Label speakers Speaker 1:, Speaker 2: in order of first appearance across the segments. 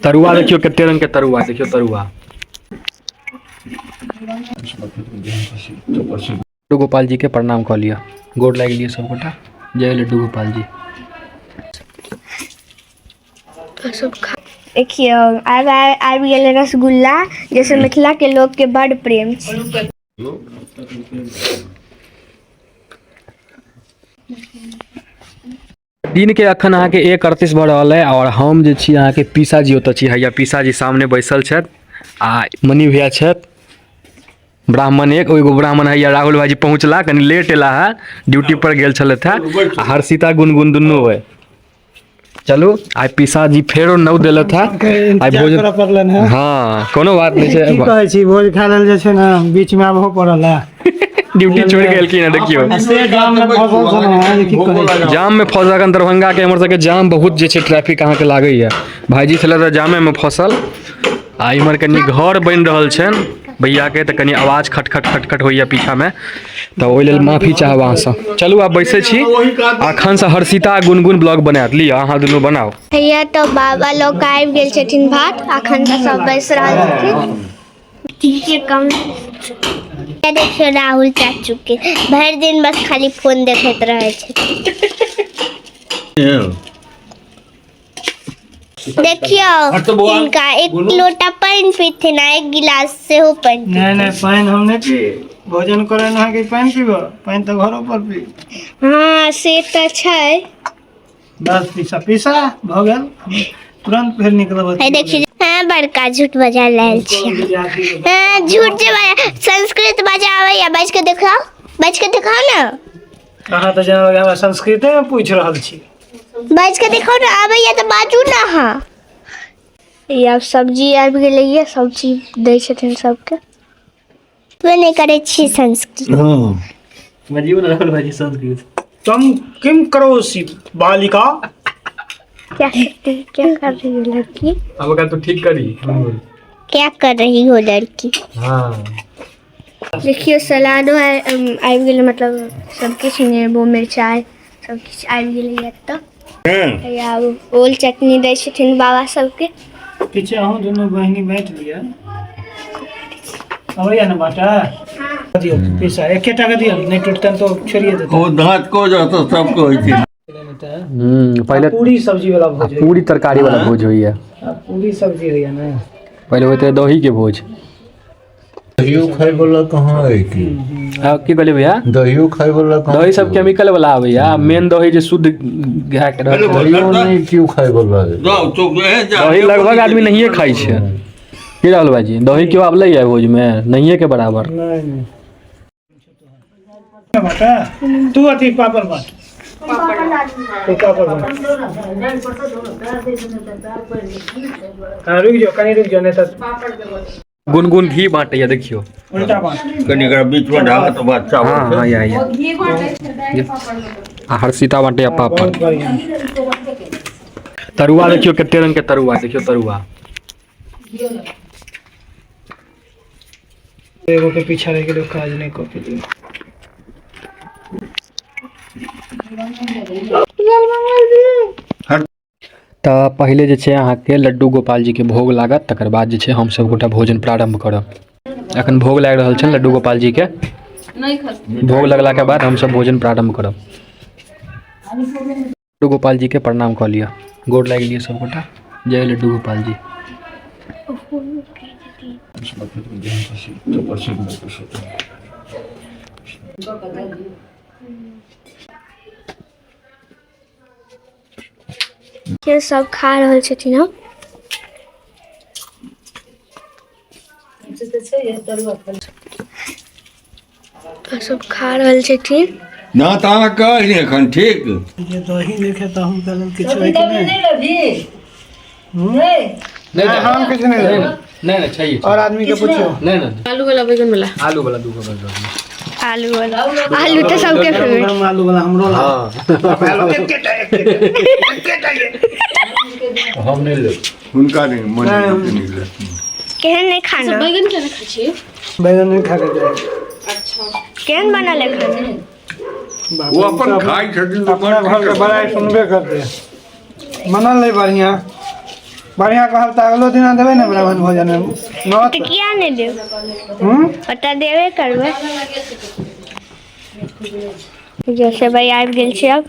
Speaker 1: तरुआ देखियौ कते रंग के तरुआ देखियौ तरुआ। लड्डू गोपाल जी के प्रणाम कऽ लिअ, गोर लागि लिअ सब गोटा। जय लड्डू गोपाल जी।
Speaker 2: सब खा देखियौ आब आबि गेलै रसगुल्ला, जैसे मिथिला के लोग के बड़ प्रेम छै।
Speaker 1: दिन के अखन अहाँके 1:38 भऽ रहल है और हम जे छी अहाँके पीसाजी ओतऽ छी। हैया पीसाजी सामने बैसल छथि आ मनी भैया छथि ब्राह्मण एक एगो ब्राह्मण हैया राहुल भाईजी पहुँचला, कनि लेट एला है, ड्यूटी पर गेल छलथि है। आ हर्षिता गुनगुन दुनू है। चलू आइ पीसाजी फेरो नौ देलथि है, आइ भोजन
Speaker 3: करऽ पड़लनि है।
Speaker 1: हाँ कोनो बात नहि छै।
Speaker 3: की कहै छी, भोज खा लेल जे छै ने बीच में आबहो पड़ल है।
Speaker 1: ड्यूटी छोड़ि के एलखिन है देखियौ।
Speaker 3: आ से जाम में फंसल छलहुँ हेँ जे की कहै छी।
Speaker 1: जाम में फंसल अखन दरभंगा के हमर सबके जाम बहुत जे छै ट्रैफिक अहाँके लागैया। भाईजी छलै तऽ जामे में फंसल। आ इम्हर कनि घर बनि रहल छनि भैया के, तऽ कनि आवाज खटखट खटखट होइया पीछा में, तऽ ओहि लेल माफी चाहब अहाँसँ। चलू आब बैसै छी, अखन से हर्षिता गुनगुन ब्लॉग बनायत। लिअ अहाँ दुनू बनाउ।
Speaker 2: भैया तऽ बाबा लोग आबि गेल छथिन भात, अखन तऽ सब बैस रहल छथिन। ठीके कम देखियौ राहुल चाचू के भरि दिन बस खाली फोन देखैत रहै छथिन। देखियौ हिनका एक लोटा पानि पीथिन आ एक गिलास सेहो पानि।
Speaker 3: नहि नहि पानि हम नहि पी, भोजन करै ने अहाँके पानि पीबऽ, पानि तऽ घरो पर पी।
Speaker 2: हाँ से तऽ छै।
Speaker 3: बस पीसा पीसा भऽ गेल, तुरंत फेर निकलब।
Speaker 2: हे देखियौ, हाँ बड़का झूठ बजा लेल छी। हाँ झूठ जे बजा, संस्कृत बजा आबैया, बाजि के देखाओ, बाजि के देखाओ ने।
Speaker 3: अहाँ तऽ जेना हमरा संस्कृते मे पूछि रहल छी।
Speaker 2: बाजि के देखाओ ने, आबैया तऽ बाजू ने अहाँ। ई आब सब्जी आबि गेलैया, सब्जी दै छथिन सबके। वे नहि करै छी संस्कृत।
Speaker 4: हाँ
Speaker 1: बजियौ ने राहुल भाईजी संस्कृत।
Speaker 3: तुम किम करोसि बालिका?
Speaker 2: क्या करती, क्या कर रही हो लड़की?
Speaker 1: अब ओकरा तो ठीक करी।
Speaker 2: क्या कर रही हो लड़की?
Speaker 1: हाँ
Speaker 2: देखियौ सलादो आबि गेलै, मतलब सबकिछु, नेबो मिरचाइ सबकिछु आबि गेलै एतऽ। आब ओल चटनी दै छथिन बाबा सबके।
Speaker 3: पीछे अहूँ दुनू बहिनी बाँटि लिअ। अबैया ने बाटा दियौ पैसा एकेटा के दियौ, नहि टूटतनि तऽ छोड़िए देतनि।
Speaker 4: ओ दाँत को जाता सबको होइ छै।
Speaker 1: पहिले
Speaker 3: पूरी सब्जी वाला भोज होइया।
Speaker 1: पूरी तरकारी वाला भोज होइया।
Speaker 3: आ पूरी सब्जी होइया ने।
Speaker 1: पहिले होइत रहै दही के भोज।
Speaker 5: दहियो खाय वाला कहाँ है की?
Speaker 1: हाँ, की कहलियै भैया?
Speaker 5: दहियो खाय वाला कहाँ?
Speaker 1: दही सब केमिकल वाला आबैया, मेन दही जे शुद्ध गाय के रहै छै।
Speaker 5: दहियो नहीं क्यों खाय वाला है?
Speaker 4: जाओ तो ए जा।
Speaker 1: दही लगभग आदमी नहिये खाइ छै। की रहल भाईजी, दही क्यों आबलै है भोज में? नहिये के बराबर।
Speaker 3: नहीं नहीं बाटा तू अथी पापड़ बाट, तू पापड़ बाट। हाँ रुक जाओ कनी, रुक जाओ, नहीं तो
Speaker 1: गुनगुन घी बांटैया देखियो।
Speaker 3: उल्टा बाट।
Speaker 4: कनि एकरा बीच में ढाला तो बात चावल।
Speaker 1: हाँ हाँ या या आ हर्षिता बांटैया पापड़।
Speaker 3: बहुत बढ़िया।
Speaker 1: तरुआ देखियो कते रंग के तरुआ देखियो तरुआ।
Speaker 3: एगो के पीछा रह गेलै, काज नहि कऽ पेलियै।
Speaker 1: तऽ पहिले जे छै अहाँके लड्डू गोपाल जी के भोग लागत, तकर बाद जे छै हम सब गोटा भोजन प्रारंभ करब। अखन भोग लागि रहल छनि लड्डू गोपाल जी के। भोग लगला के बाद हम सब भोजन प्रारंभ करब। लड्डू गोपाल जी के प्रणाम कऽ लिअ, गोर लागि लिअ सब गोटा। जय लड्डू गोपाल जी।
Speaker 2: के सब खा रहल छथिन हम। सब खा रहल छथिन।
Speaker 4: ना तऽ अहाँ कहली एखन ठीक।
Speaker 3: जे दही देखे तऽ हम कहलहुँ किछु होइ कि नहि।
Speaker 1: नहीं
Speaker 3: हम किछु नहीं लेबै।
Speaker 1: नहीं नहीं चाहिए
Speaker 3: और आदमी के पूछियो।
Speaker 1: नहीं नहीं,
Speaker 6: आलू वाला बैगन वाला।
Speaker 1: आलू वाला दूगो बस दऽ दियौ।
Speaker 2: आलू वाला, आलू तऽ सबके फेवरेट।
Speaker 3: हम आलू वाला हमरो ला।
Speaker 5: हम नहीं लेब।
Speaker 4: हुनका नहि मन नहि लेब।
Speaker 2: केहन नहि खाना?
Speaker 6: बैगन केना खाइ छी?
Speaker 3: बैगन नहीं खा के जाए।
Speaker 2: केहन बनल है खाना?
Speaker 4: ओ अपन खाइ छथिन तऽ
Speaker 3: अपना घर के बड़ाई सुनबे करते, बनल नहीं बढ़िया। बढ़िया कहल तऽ अगलो दिना देबै ने ब्राह्मण भोजन में नौत।
Speaker 2: तऽ किया नहि देब?
Speaker 3: हूँ।
Speaker 2: ओतऽ देबे करबै। जैसे भाई आबि गेल छै। आब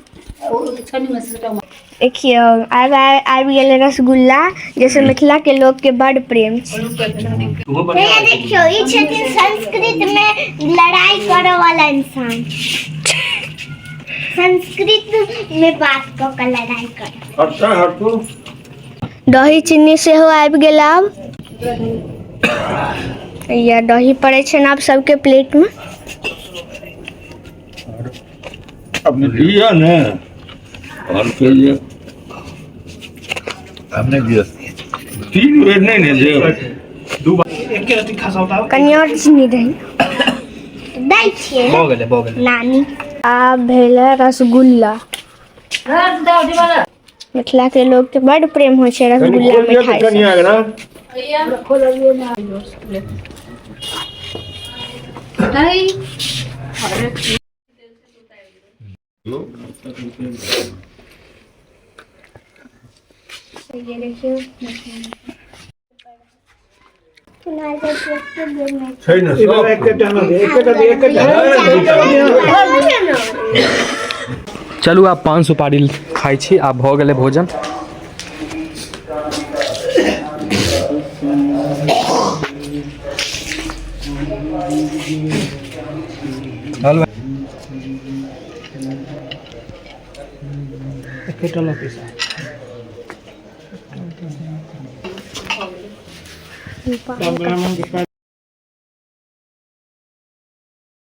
Speaker 2: देखियौ, आब आबि गेलै रसगुल्ला, जैसे मिथिला के लोग के बड़ प्रेम छै। भैया देखियौ, ई छथिन संस्कृत में लड़ाई करऽ वाला इंसान। संस्कृत में बात कऽ के लड़ाई कर।
Speaker 4: अच्छा हटू।
Speaker 2: दही चीनी सेहो आबि गेल। आब या दही पड़ै छै ने आब सबके प्लेट में।
Speaker 4: अब दिया ने और के लिए।
Speaker 5: हमने दिया।
Speaker 4: 3 बेर नहीं ने देव।
Speaker 3: एके रत्ती खसाउ।
Speaker 2: कनि आओर चीनी दही दै छियै।
Speaker 1: भऽ गेलै, भऽ गेलै।
Speaker 2: नानी, आब भेलै रसगुल्ला। मिथिला के लोग के बड़ प्रेम होइ छै रसगुल्ला मिठाई से। ये देखियौ।
Speaker 4: छै ने सब।
Speaker 3: एकेटा न दे, एकेटा दे, एकेटा।
Speaker 1: चलू, आब पान सुपारी खाइ छी। आब भऽ गेलै भोजन। चल।
Speaker 3: एकेटा लऽ पैसा। सब ब्राह्मण के।